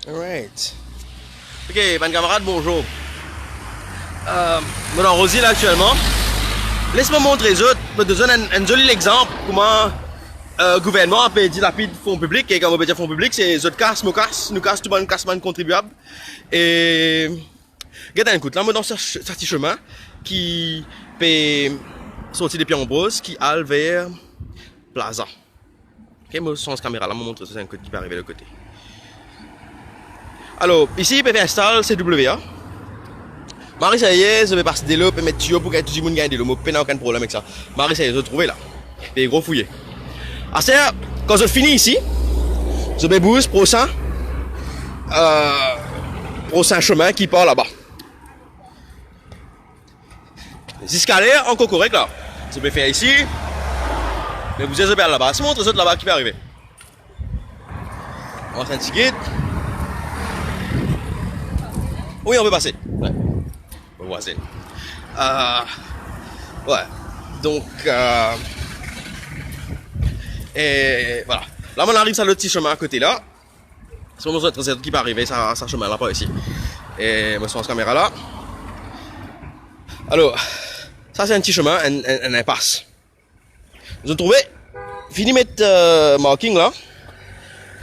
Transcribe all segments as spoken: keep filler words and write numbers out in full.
Alright. Ok, bann kamarad, bonzour. Euh, mo dan Rozi la aktielman. Les mo montre zot, mo donn zot enn, enn zoli lexanp kouma, euh, gouvernman pe dilapid fon piblik, e kan mo pe dir fon piblik, se zot kas, mo kas, nou kas, tou bann kas bann kontribiab. E get enn kout, la mo dan sa, sa ti semin ki pe sorti depi Anbroz, ki al ver Plaza. Ok, mo sanz kamera la, mo montre zot enn kout ki pe arive lot kote. Alor, isi, pe fer instal C W A. Mari serye, zot pe pas delo, pe met tiyo pou gagn tou dimoun gagn delo. Mo pena okenn problem ek sa. Mari serye, zot trouve la. Pe gro fouye. Aster, kan zot fini isi, zot pe bouz prosin, euh, prosin semin ki par laba. Ziska ler ankor korek la. Zot pe fer isi. Me bouze zot pe al laba. Si montre zot laba ki pe arive. Mo ras enn ti git. Wi, nou pe pase. Wi. Mo vwazin. Euh, wi. Donk, euh, e vwala. La, mo ariv sa lot ti semin akote la. Selman, zot, zot ki pe arive, sa, sa semin la par isi. E mo sanz kamera la. Alor, sa se enn ti semin, enn, enn, enn inpas. Zot trouve, fini met, euh, marking la.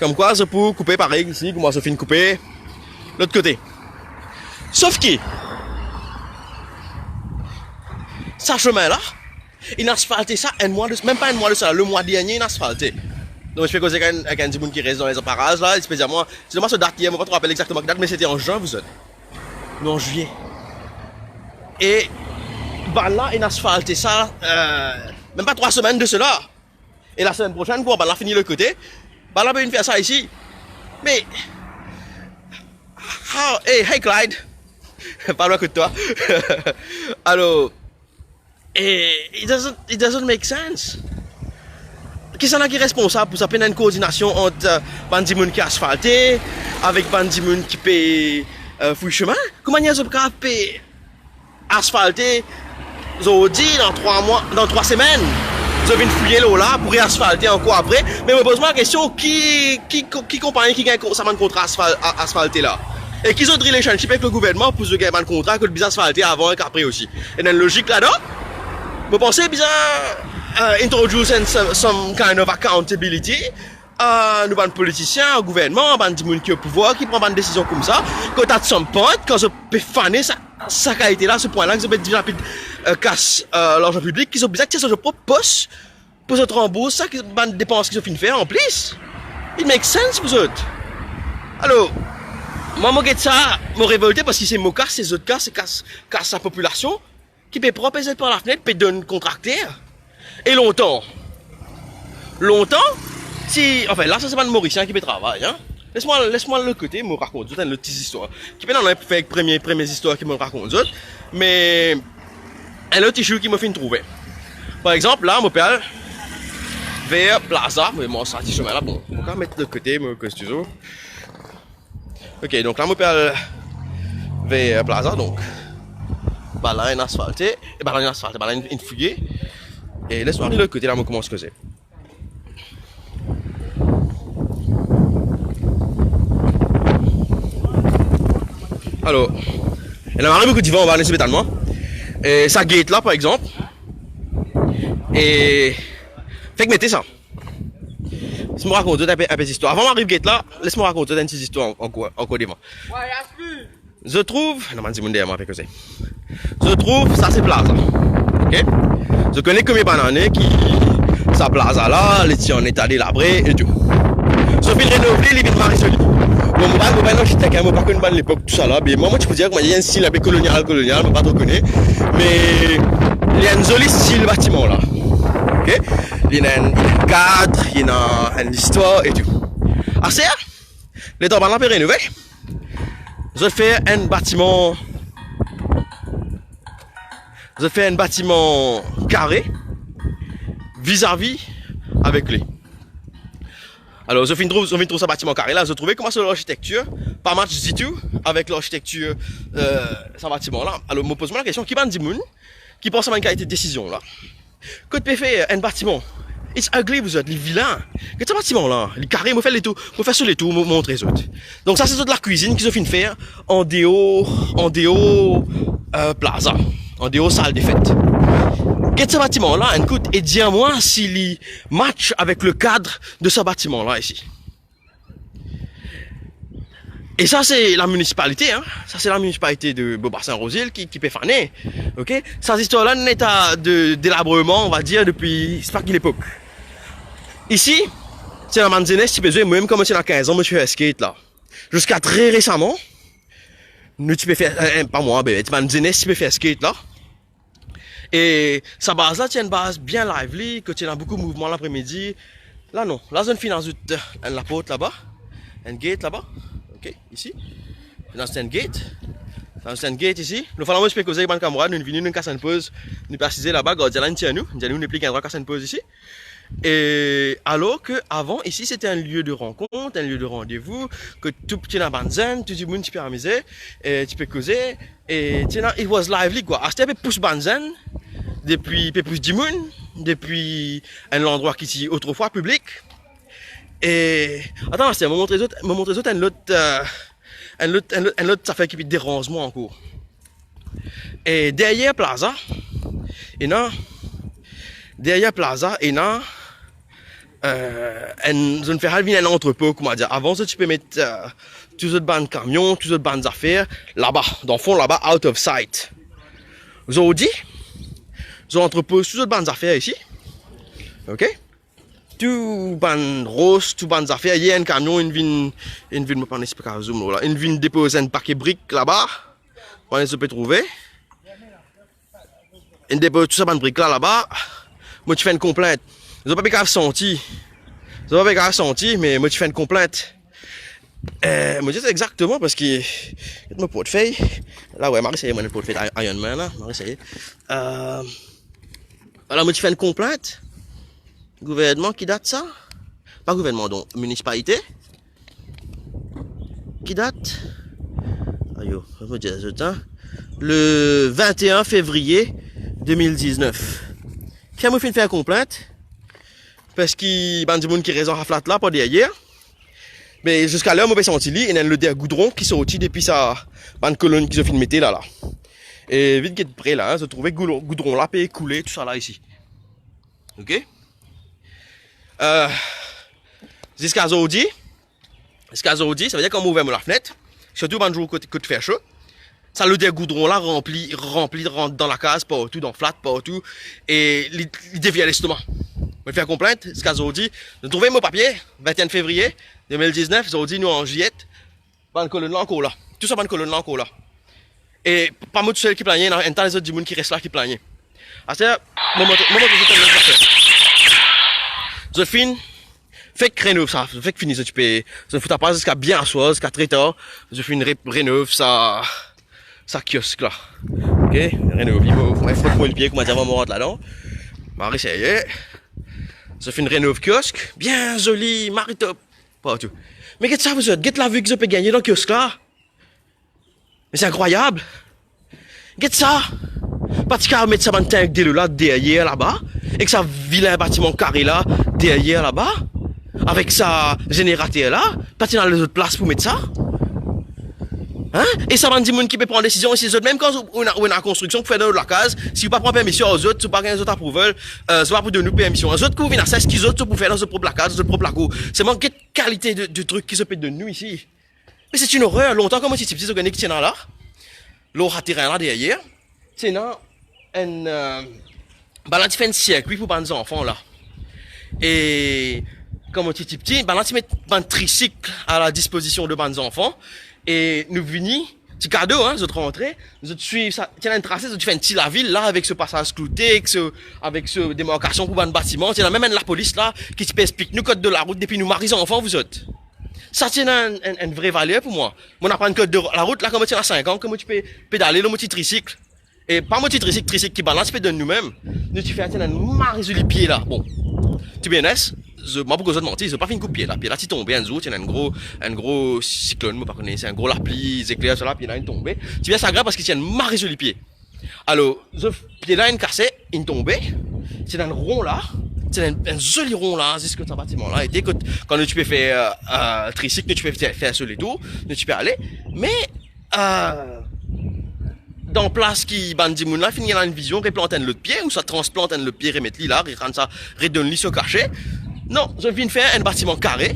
Komkwa, zot pou koupe parey isi, kouma zot finn koupe lot kote. Sof ki, sa semin la, inn asfalte sa enn mwa de, mem pa enn mwa de sa, le mwa dernie, inn asfalte. Donk, mo ti pe koze ek enn, ek enn dimoun ki res dan lezot paraz la, li ti pe dir mwa, se dommaz so dat yer, mo pa tro rapel exakteman ki dat, me sete an zin, vwazin. Nou an zilie. E bann la inn asfalte sa, euh, mem pa trwa semenn de sela. E lasemenn prosenn, kouma bann la fini lot kote, bann la pe vinn fer sa isi. Me, how, hey, hey, Clyde. Pa lwin kot twa. Alor, e, it doesn't, it doesn't make sense. Kisannla ki responsab pou sa? Pena enn koordinasion ant, euh, bann dimoun ki asfalte avek bann dimoun ki pe, euh, fouy semin? Kouma zot kapav pe asfalte zordi, dan trwa mwa, dan trwa semenn, zot vinn fouye lor la pou reasfalte ankor apre? Me mo poz mwa kestion, ki, ki, ki konpagni ki gagn kon-, sa bann kontra asfal-, a-, asfalte la? E ki zot relationship avek le gouvernman pou zot gagn bann kontra kot bizin asfalte avan ek apre osi? Ena enn lozik ladan? Mo panse bizin, euh, introduce some, some kind of accountability a nou bann politisien, a gouvernman, bann dimoun ki o pouvwar, ki pran bann desizion koumsa, kot at some point, kan zot pe fane sa, sa kalite la, se pwin la, ki zot pe dilapid, euh, kas, euh, larzan piblik, ki zot bizin tir so zot prop pos pou zot ranbours sa, ki bann depans ki zot finn fer anplis. It make sense pou zot. Alor, mwa, mo get sa, mo revolte, parski se mo kas, se zot kas, se kas, kas lapopilasion ki pe pran, pe zet par lafnet, pe donn kontrakter. E lontan, lontan, ti, anfin, la, sa se bann Morisien ki pe travay, hein. Les mwa, les mwa lot kote, mo rakont zot enn lot ti zistwar. Ki pena nanye pou fer ek premie, premie zistwar ki mo rakont zot, me enn lot ti zour ki mo finn trouve. Par exanp, la, mo pe al ver Plaza, me mo sa ti semin la, bon, mo kapav met lot kote, mo koz touzour. Ok, donk la, mo pe al ver Plaza, donk. Bann la inn asfalte, e bann la inn asfalte, bann la inn, inn fouye. E les mwa ale lot kote la, mo koumans koze. Alor, ena mari boukou divan anba, nou ti pe tann mwa. E sa get la, par exanp. E fek mete sa. Les mo rakont zot enpe, enpe zistwar. Avan mo ariv get la, les mo rakont zot enn ti zistwar an-, ankor, ankor devan. Zot trouv, non, bann dimoun deryer mwa pe koze. Zot trouv, sa se Plaza. Ok? Zot kone konbien bann ane ki sa Plaza la, li ti an eta delabre e tou. Zot finn renov li, li vinn mari zoli. Bon, mo pa, mo pa enn arzitek, hein, mo pa konn bann lepok tousala, me mwa, mo ti pou dir, kouma li ena enn stil enpe kolonial, kolonial, mo pa tro kone. Me li ena enn zoli stil batiman la. Ok? Li ena enn, li ena enn kad, li ena enn listwar e tou. Aster, letan bann la pe renove, zot fer enn batiman, zot fer enn batiman kare vizavi avek li. Alor, zot finn trouv, zot finn trouv sa batiman kare la, zot trouve kouma so larzitektir pa match ditou avek larzitektir, euh, sa batiman la. Alor, mo poz mwa lakestion, ki bann dimoun ki pran sa bann kalite desizion la? Kot pe fer enn batiman It's ugly, vous êtes, li vilin. Get sa batiman la, li kare, mo fer letour, mo fer so letour, mo montre zot. Donk sa se zot lakwizinn ki zot finn fer andeor, andeor, euh, plaza, andeor sal de fet. Get sa batiman la, enn kout, e dir mwa si li match avek le kad de sa batiman la isi. E sa se la minisipalite, hein. Sa se la minisipalite de Beaubassin Rouzile ki, ki pe fane. Ok? Sa zistwar la, enn eta de, delabreman, on va dire, depi, se pa ki lepok. Isi, ti ena bann zenes ti pe zwe, mwa mem kan mo ti ena kinz an, mo ti fer skate la. Ziska tre resaman, nou ti pe fer, eh, eh, pa mwa, be, ti bann zenes ti pe fer skate la. E sa baz la ti enn baz bien lively, kot ti ena boukou mouvman lapremidi. La non, la zot finn azout, eh, enn laport laba, enn gate laba. Ok, isi. Finn azout enn gate. Finn azout enn gate isi. Lot fwa la mo ti pe koze ek bann kamarad, nou vini, nou kas enn poz, nou pe asize laba, gardien la inn tir nou, inn dir nou, nou nepli gagn drwa kas enn poz isi. E alor ke avan, isi, sete enn lie de rankont, enn lie de randevou, kot tou, ti ena bann zenn, tou dimoun ti pe amize, e ti pe koze, e ti ena, it was lively, kwa. Aster pe pous bann zenn, depi pe pous dimoun, depi enn landrwa ki ti otrefwa piblik. E, atann, aster, mo montre zot, mo montre zot enn lot, eh, enn lot, enn lot, enn lot zafer ki pe deranz mwa ankor. E deryer plaza, ena, deryer plaza, ena, eh, enn, zot fer al vinn enn antrepo, kouma dir. Avan, zot ti pe met, eh, tou zot bann kamion, tou zot bann zafer, laba, dan fon laba, out of sight. Zordi, zot antrepoz tou zot bann zafer isi. Ok? Tou bann ros, tou bann zafer, yer enn kamion inn vinn, inn vinn, mo pa kone si pe kapav zoom lor la, inn vinn depoz enn pake brik laba, kouma zot pe trouve. Inn depoz tou sa bann brik la laba. Mo ti fer enn konplint. Zot pa pe kapav santi. Zot pa pe kapav santi, me mo ti fer enn konplint. Eh, mo dir exakteman parski, get mo portfey. La, wi, Marie, sa ena mo portfey Iron Man la, Marie, sa ena. Eh, vwala, mo ti fer enn konplint. Gouvernman, ki dat sa? Pa gouvernman, donk, minisipalite. Ki dat? Ayo, mo dir zot, hein. Le vingt et un février deux mille dix-neuf. Kan mo finn fer konplint, parski bann dimoun ki res dan sa flat la, par deryer, me ziska ler mo pe santi li, ena enn loder goudron ki sorti depi sa bann kolonn ki zot finn mete la, la. E vinn get pre la, hein, zot trouve goudron, goudron la pe koule, tousala isi. Ok? Eh, ziska zordi, ziska zordi, savedir kan mo ouver mo lafnet, sirtou bann zour kot, kot fer so, sa loder goudron la ranpli, ranpli, rant dan lakaz partou, dan flat partou, e li, li devir lestoma. Mo fer konplint, ziska zordi, nou trouve mo papie, vingt et un février deux mille dix-neuf, zordi nou an zilye, bann kolonn la ankor la. Tou sa bann kolonn la ankor la. E pa mo tousel ki plagne, ena enn ta lezot dimoun ki res la ki plagne. Aster, mo montre, mo montre zot enn lot zafer. Zot finn fek renov sa, zot fek fini, zot ti pe, zot fout apar ziska bien aswar, ziska tre tar, zot finn re-, renov sa, sa kiosk la. Ok, renov li, mo, mo frot mo lipie, kouma dir, avan mo rant ladan. Marie, sa yer. Zot finn renov kiosk, bien zoli, maritop, partou. Me get sa, vous autres, get lavi ki zot pe gagne dan kiosk la. Me se inkrwayab. Get sa. Pa ti kapav met sa bann tank delo la deryer laba, ek sa vilin batiman kare la deryer laba, avek sa zenerater la, pa ti ena lezot plas pou met sa. Hein? E sa bann dimoun ki pe pran desizion isi, zot mem kan ou ena, ou ena konstriksion pou fer dan zot lakaz, si ou pa pran permision ar zot, si ou pa gagn zot approval, eh, zot pa pou donn ou permision. Zot ki ou vinn asiz, ki zot, zot pou fer dan zot prop lakaz, zot prop lakour. Selman get kalite de, de trik ki zot pe donn nou isi. Me se enn orer. Lontan kan mo ti, ti pti, zot kone ki ti ena la, lor sa terin la deryer, ti ena enn, eh, bann la ti fer enn sirkwi pou bann zanfan la. E kan mo ti, ti pti, bann la ti met bann trisik a la dispozision de bann zanfan. E nou vini, ti kado, hein, zot rantre, zot swiv sa, ti ena enn trase, zot ti fer enn ti lavil la, avek so pasaz kloute, ek so, avek so demarkasion pou bann batiman. Ti ena mem enn lapolis la ki ti pe explik nou kod de larout depi nou mari zanfan, vous autres. Sa ti ena enn, enn, enn vre valer pou mwa. Mo aprann kod de larout la kan mo ti ena sink an, kan mo ti pe pedale lor mo ti trisik. E pa mo ti trisik, trisik ki bann la ti pe donn nou mem. Nou ti fer, ti ena enn mari zoli pie la. Bon, to be honest, zot, mo pa pou koz zot manti, zot pa finn koup pie la. Pie la ti tonbe enn zour, ti ena enn gro, enn gro siklonn, mo pa kone, se enn gro lapli, zekler, sa la, pie la inn tonbe. Ti bien sa grav parski ti enn mari zoli pie. Alor, zot pie la inn kase, inn tonbe, ti ena enn ron la, ti ena enn, enn zoli ron la, zis kot sa batiman la ete, kot, kan nou ti pe fer, euh, trisik, nou ti pe fer, fer so letour, nou ti pe ale. Me, euh, dan plas ki bann dimoun la finn gagn enn vizion, replant enn lot pie, ouswa transplant enn lot pie, remet li la, rerann sa, redonn li so kase. Non, zot vinn fer enn batiman kare,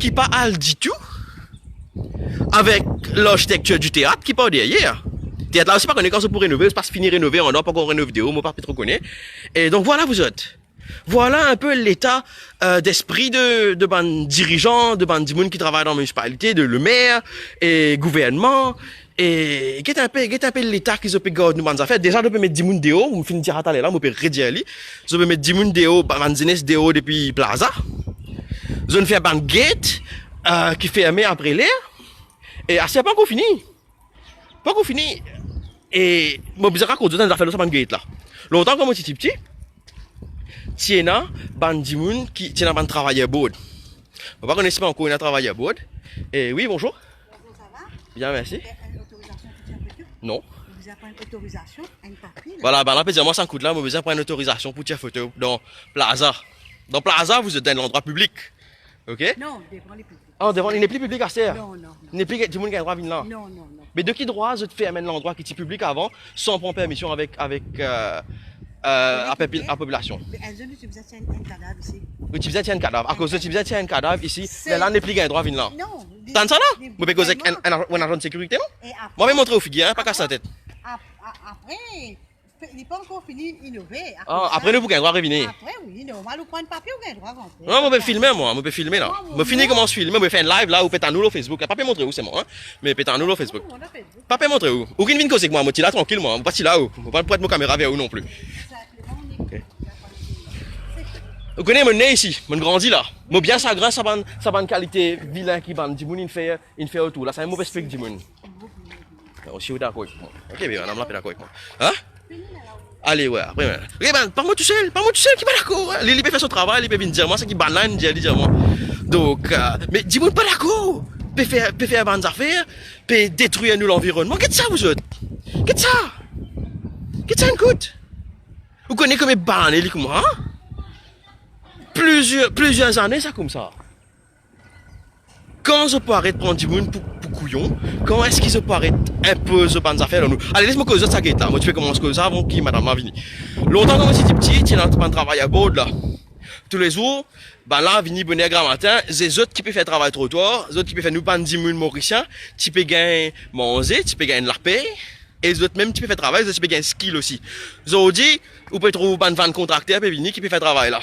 ki pa al ditou avek larzitektir di teat ki par deryer. Teat la osi, pa kone kan zot pou renove, zot pa fini renove, andan pa ankor renove dehor, mo pa pe tro kone. E donk, vwala, vous êtes. Vwala enn pe leta, euh, lespri de, de bann dirizan, de bann dimoun ki travay dan minisipalite, de lemer e gouvernman. E get enn pe, get enn pe leta ki zot pe gard nou bann zafer. Deza, zot pe met dimoun deor, mo finn dir sa taler la, mo pe redir li. Zot pe met dimoun deor, ba-, bann zenes deor depi Plaza. Zot finn fer bann get, euh, ki ferme apre ler. E aster pa ankor fini. Pa ankor fini. E mo bizin rakont zot enn zafer lor sa bann get la. Lontan, kan mo ti tipti, ti ena bann dimoun ki, ti ena bann travayer board. Mo pa kone si pa ankor ena travayer board. E wi, bonzour. Bonzour, ça va? Bien, merci. Ou finn gagn otorizasyon pou tir foto? Non. Ou bizin pran enn otorizasyon, enn papie la. Vwala, bann la pe dir mwa sa kout la, mo bizin pran enn otorizasyon pou tir foto dan Plaza. Dan Plaza, vous êtes dans l'endroit public. Ok? Non, devan li piblik. Ah, devan, li nepli piblik aster? Non, non, non. Nepli dimoun gagn drwa vinn la? Non, non, non. Me de ki drwa zot ferm enn landrwa ki ti piblik avan, san pran permision avek, avek, euh, euh, avek lapopi-, lapopilasion? Me enn zour, nou ti bizin tir enn, enn kadav isi. Ou ti bizin tir enn kadav. Akoz zot ti bizin tir enn kadav isi, se lerla nepli gagn drwa vinn la? Non, li, tann sa la? Li, mo pe koz ek enn, enn, enn azan de sekirite, non? E apre, mo pe montre ou figir, hein, pa kas latet. Ap-, a-, apre, Pe-, li pa ankor fini inove. Ah, apre sa, nou pou gagn drwa revini. Apre, wi, normal, ou pran papie, ou gagn drwa rantre. Non, mo pe filme, mwa, mo pe filme la. Non, mo, mo fini non. Koumans filme, mo pe fer enn live la, ou pe tann nou lor Facebook. Pa pe montre ou selman, hein, me pe tann nou lor Facebook. Non, non, Facebook. Pa pe montre ou. Ou ki vinn koze ek mwa, mo ti la trankil, mwa, mo pa ti la ou. Mo pa pou met mo kamera ver ou non pli. Exactement, on est... Ok. Ou kone, mo ne isi, mo grandi la. Mo bien sagrin sa bann, sa bann kalite vilin ki bann dimoun inn fer, inn fer otour la. Sa mo pe explik dimoun. Osi, ou dakor ek mwa? Ok, bien, madam la pe dakor ek mwa. Hein? Ale, wi, apre, wi. Ok, ben, pa mwa tousel, pa mwa tousel ki pa dakor, hein. Li, li pe fer so travay, li pe vinn dir mwa seki bann la inn dir li, dir mwa. Donk, euh, me dimoun pa dakor, pe fer, pe fer bann zafer, pe detrir nou lanvironnman. Get sa, vous êtes. Get sa. Get sa enn kout. Ou kone konbien lane li koumsa, hein? Plizier, plizier zane sa koumsa. Kan zot pou aret pran dimoun pou, pou kouyon? Kan eski zot pou aret inpoz zot bann zafer lor nou? Ale, les mo koz zot sa get la. Mo ti pe koumans koz sa avan ki madam la vini. Lontan, kan mo ti tipti, ti ena bann travayer board la. Toulezour, bann la vini boner gramatin, se zot ki pe fer travay trotwar, zot ki pe fer nou bann dimoun Morisien ti pe gagn manze, ti pe gagn lapey. E zot mem ti pe fer travay, zot ti pe gagn skill osi. Zordi, ou pe trouv bann vann kontrakter pe vini ki pe fer travay la.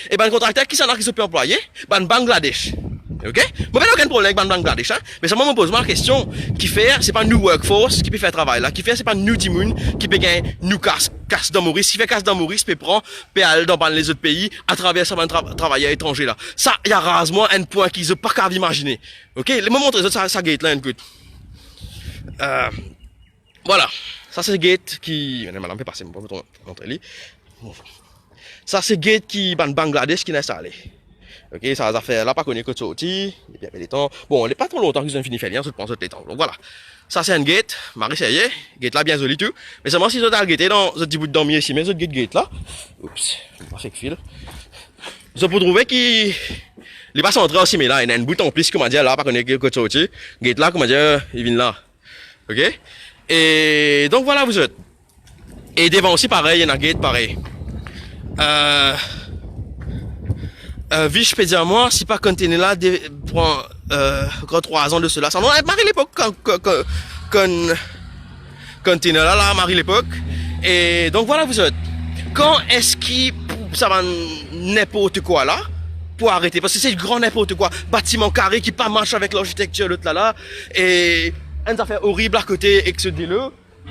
E bann kontrakter, kisannla ki zot pe anplwaye? Bann Bangladesh. Ok? Mo pena okenn problem ek bann Bangladesh, hein? Me selman mo poz mwa kestion, kifer se pa nou workforce ki pe fer travay la? Kifer se pa nou dimoun ki pe gagn nou kas, kas dan Moris? Kifer kas dan Moris pe pran, pe al dan bann lezot pei atraver sa bann tra-, travayer etranze la? Sa, li araz mwa enn pwin ki zot pa kav imazine. Ok? Les mo montre zot sa, sa get la enn kout. Euh, Vwala, sa se get ki, madam pe pase, mo pa pou montre li. Sa se get ki bann Bangladesh ki inn instale. Ok, sa zafer la pa kone kot sorti, depi enn pe letan. Bon, li pa tro lontan ki zot inn fini fer li, hein, zot pran zot letan. Donk vwala. Sa se enn get, mari serye, get la bien zoli tou. Me selman si zot al gete dan zot dibout dan mie sime, zot get get la. Oups, mo fek fil. Zot pou trouve ki li pa santre ar sime la, ena enn bout anplis, koumadir la, pa kone kot sorti. Get la, koumadir li vinn la. Ok? E donk vwala, vous êtes. E devan osi parey, ena get parey. Euh, euh, Vich pe dir mwa, si pa kontener la de, pran, euh, ankor trwa zan de sela. Sa, non, eh, mari lepok, kan, kan, kan, kan kontener la, la, mari lepok. E donk vwala, vous êtes. Kan eski pou sa bann ninport kwa la pou arete? Paske se gran ninport kwa. Batiman kare ki pa mars avek larzitektir lot la la. E enn zafer orib akote ek so delo,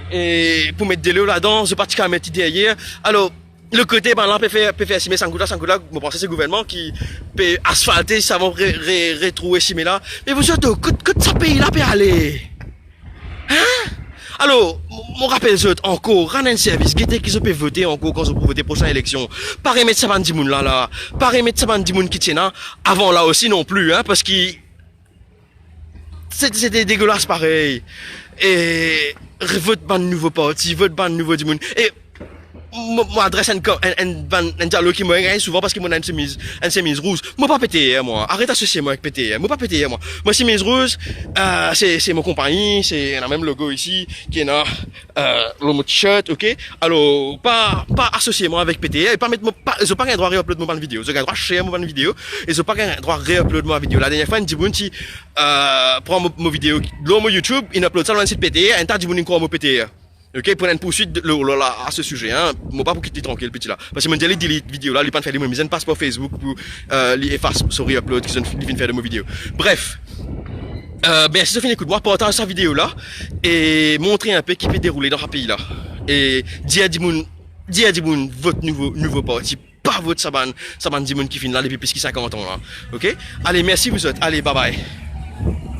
e pou met delo ladan, zot pa ti kav met li deryer. Alor, lot kote, bann la pe fer, pe fer sime, sa kout la, sa kout la, mo panse se gouvernman ki pe asfalte, savan re-, re-, retroue sime la. Me vous êtes, kot, kot sa pei la pe ale? Hein? Alor, mo, mo rapel zot ankor, rann enn servis, gete ki zot pe vote ankor kan zot pou vote prosin eleksion. Pa remet sa bann dimoun la, la. Pa remet sa bann dimoun ki ti ena avan la osi non pli, hein, paski se, se de-, degelas parey. E revot bann nouvo parti, vot bann nouvo dimoun. E mo, mo adres enn, enn, enn, enn, enn dialog ki mo gagn souvan parski mo ena enn semiz, enn semiz rouz. Mo pa P T R mwa. Aret asosie mwa avek P T R. Mo pa P T R mwa. Mo semiz rouz, euh, se, se mo konpagni, se, ena mem logo isi, ki ena, euh, lor mo t-shirt, ok? Alor, pa, pa asosie mwa avek P T R, e pa met mo, pa, zot pa gagn drwa re-upload mo bann video. Zot gagn drwa share mo bann video, e zot pa gagn drwa re-upload mo video. Ladernie fwa, enn dimoun ti, euh, pran mo, mo video lor mo YouTube, inn upload sa lor enn sit P T R, enn ta dimoun inn krwar mo P T R. Ok, pou enn pourswit lor, lor la, a se size, hein. Mo pa pou kit li trankil, piti la. Parski mo dir li delete video la, li pa'nn fer li, mo bizin pass par Facebook pou, euh, li efas so re-upload ki zot, li finn fer de mo video. Bref, euh, mersi zot finn ekout mwa, partaz sa video la, e montre inpe ki pe deroule dan sa pei la. E dir dimoun, dir dimoun vot nouvo, nouvo parti, pa vot sa bann, sa bann dimoun ki finn la depi plis ki sinkant an la. Ok? Ale, mersi zot. Ale, bye bye.